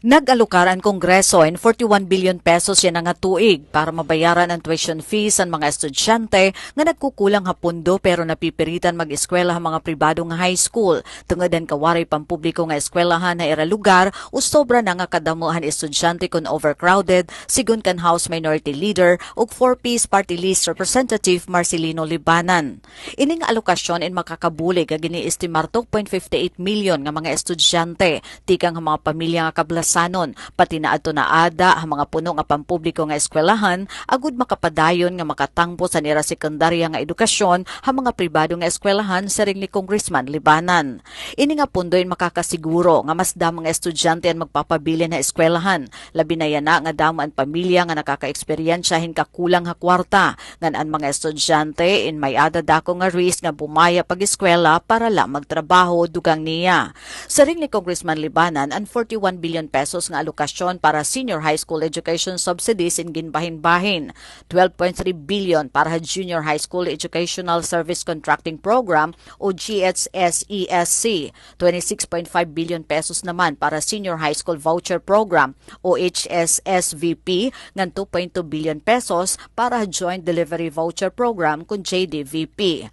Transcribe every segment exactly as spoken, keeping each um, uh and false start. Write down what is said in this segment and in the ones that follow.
Nag-alokar an Kongreso hin forty-one billion pesos yana nga tuig para mabayaran an tuition fees han mga estudyante nga nagkukulang ha pondo pero napipiritan mag-eskwela ha mga pribado nga high school tungod han kawaray pampubliko nga eskwelahan ha ira lugar o sobra na nga kadamo han estudyante kon overcrowded, sigon kan House Minority Leader ug four Ps Party List Representative Marcelino Libanan. Ini nga alokasyon in makakabulig ha gin-iestimar two point fifty eight milyon nga mga estudyante tikang ha mga pamilya nga kablasanon, pati na adto na ada ha mga puno nga pampubliko nga eskwelahan, agud makapadayon nga makatangpos an ira sekundarya nga edukasyon ha mga pribado nga eskwelahan, siring ni Congressman Libanan. Ini nga pondo in makakasiguro nga mas damo nga estudyante an magpapabilin ha eskwelahan, labi na yana nga damo an pamilya nga nakakaeksperyensya hin kakulang ha kwarta, ngan an mga estudyante in may-ada dako nga risk nga bumaya pag-eskwela para la magtrabaho, dugang niya. Siring ni Congressman Libanan, an forty-one billion pesos nga alokasyon para senior high school education subsidies in ginbahin-bahin, twelve point three billion para ha Junior High School Educational Service Contracting Program o G H S E S C, twenty-six point five billion pesos naman para Senior High School Voucher Program o H S S V P, ngan two point two billion pesos para ha Joint Delivery Voucher Program kon J D V P.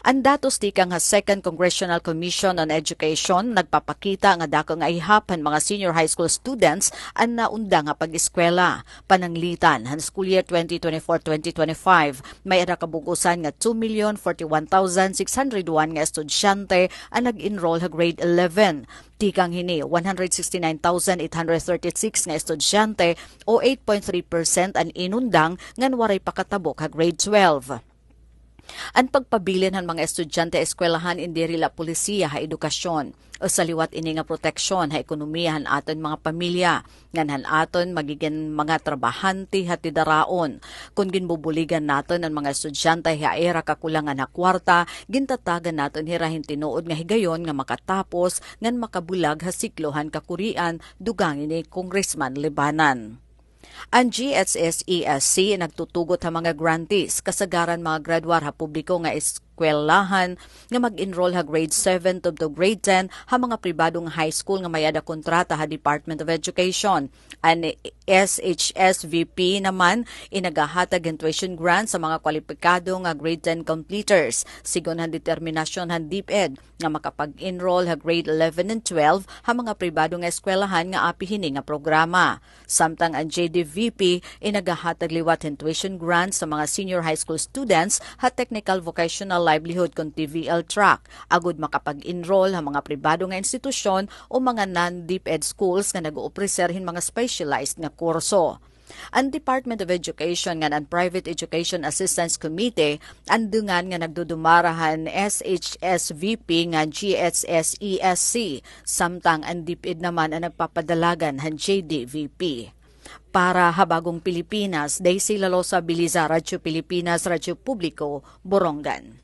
An datos tikang ha Second Congressional Commission on Education nagpapakita nga dako nga ihap han mga senior high school students an naundang ha pag-eskwela. Pananglitan, han school year twenty twenty-four twenty twenty-five, may-ada kabug-osan nga two million forty-one thousand six hundred one nga estudyante an nag-enroll ha grade eleven. Tikang hini, one hundred sixty-nine thousand eight hundred thirty-six nga estudyante o eight point three percent an inundang ngan waray pa katabok ha grade twelve. An pagpabilin han mga estudyante ha eskwelahan in diri la polisiya ha edukasyon. Usa liwat ini nga proteksyon ha ekonomiya han aton mga pamilya, ngan han aton magigin mga trabahante ha tidaraon. Kon ginbubuligan naton an mga estudyante ha ira kakulangan ha kwarta, gintatagan naton hira hin tinuod nga higayon nga makatapos ngan makabulag ha siklo han kakurian, dugang ni Congressman Libanan. An G H S E S C nagtutugot ha mga grantees, kasagaran mga graduar ha publiko nga eskwelahan, nga mag-enroll ha grade seven tubtob grade ten ha mga pribado nga high school nga may-ada kontrata ha Department of Education. An S H S V P naman in nagahatag hin tuition grant sa mga kwalipikado nga grade ten completers, sigon han determinasyon han DepEd nga makapag-enroll ha grade eleven and twelve ha mga pribado nga eskwelahan nga apin hini nga programa. Samtang an J D V P in nagahatag liwat hin tuition grant sa mga senior high school students ha Technical Vocational Livelihood kon T V L track, agud makapag-enroll ha mga pribado nga institusyon o mga non-DepEd schools nga nag-oofreser hin mga specialized nga kurso. An Department of Education ngan an Private Education Assistance Committee an dungan nga nagdudumara han S H S V P ngan G H S E S C, samtang an DepEd naman an nagpapadalagan han J D V P. Para ha Bagong Pilipinas, Daisy Lalosa Biliza, Radyo Pilipinas, Radyo Publiko, Borongan.